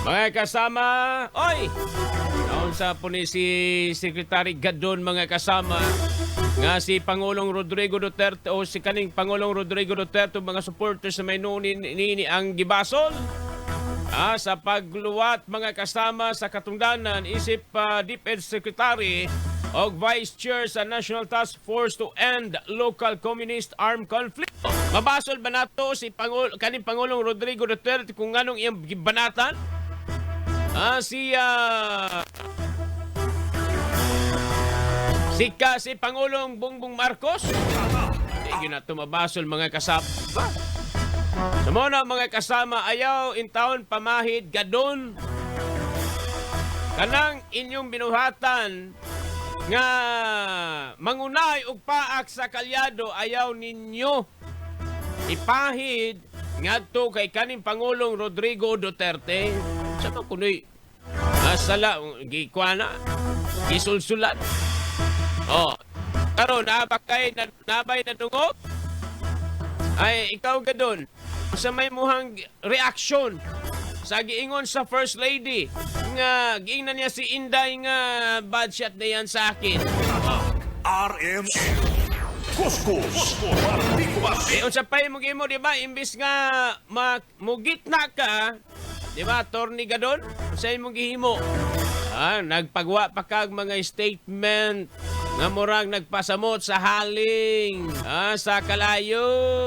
Mga kasama, oy! Naunsa po ni si Secretary Gadon, mga kasama, nga si Pangulong Rodrigo Duterte o si kaning Pangulong Rodrigo Duterte, mga supporters sa may nunin nini ang gibasol. Sa pagluwat, mga kasama, sa katungdanan isip DepEd Secretary og Vice Chair sa National Task Force to End Local Communist Armed Conflict. Mabasol ba nato si kaning Pangulong Rodrigo Duterte kung anong iyang gibanatan? Si Pangulong Bongbong Marcos? Hindi na tumabasol, mga kasama. So mao na, mga kasama, ayaw in town pamahid gadon. Kanang inyong binuhatan nga mangunay og paak sa kalyado, ayaw ninyo ipahid ngadto kay kaning Pangulong Rodrigo Duterte. Sa man kunoy sala gikuha na gisulsulan. Oh, karon naa kay na, nabay nadungog? Ay, ikaw gadon, sa may muhang reaksyon sa giingon sa First Lady nga giingnan niya si Inday nga bad shot na yan sa akin? RMN. Kuskus. Partikulas. Eh, unsa pa mo gimo, di ba? Imbis nga mugitna ka, di ba, Attorney Gadon? Unsa imong gihimo? Nagpagwa pa kag mga statement nga murag nagpasamot sa haling, sa kalayo.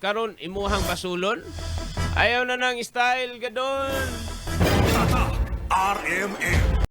Karon imuhang basulon. Ayaw na ng style gadon. RMN.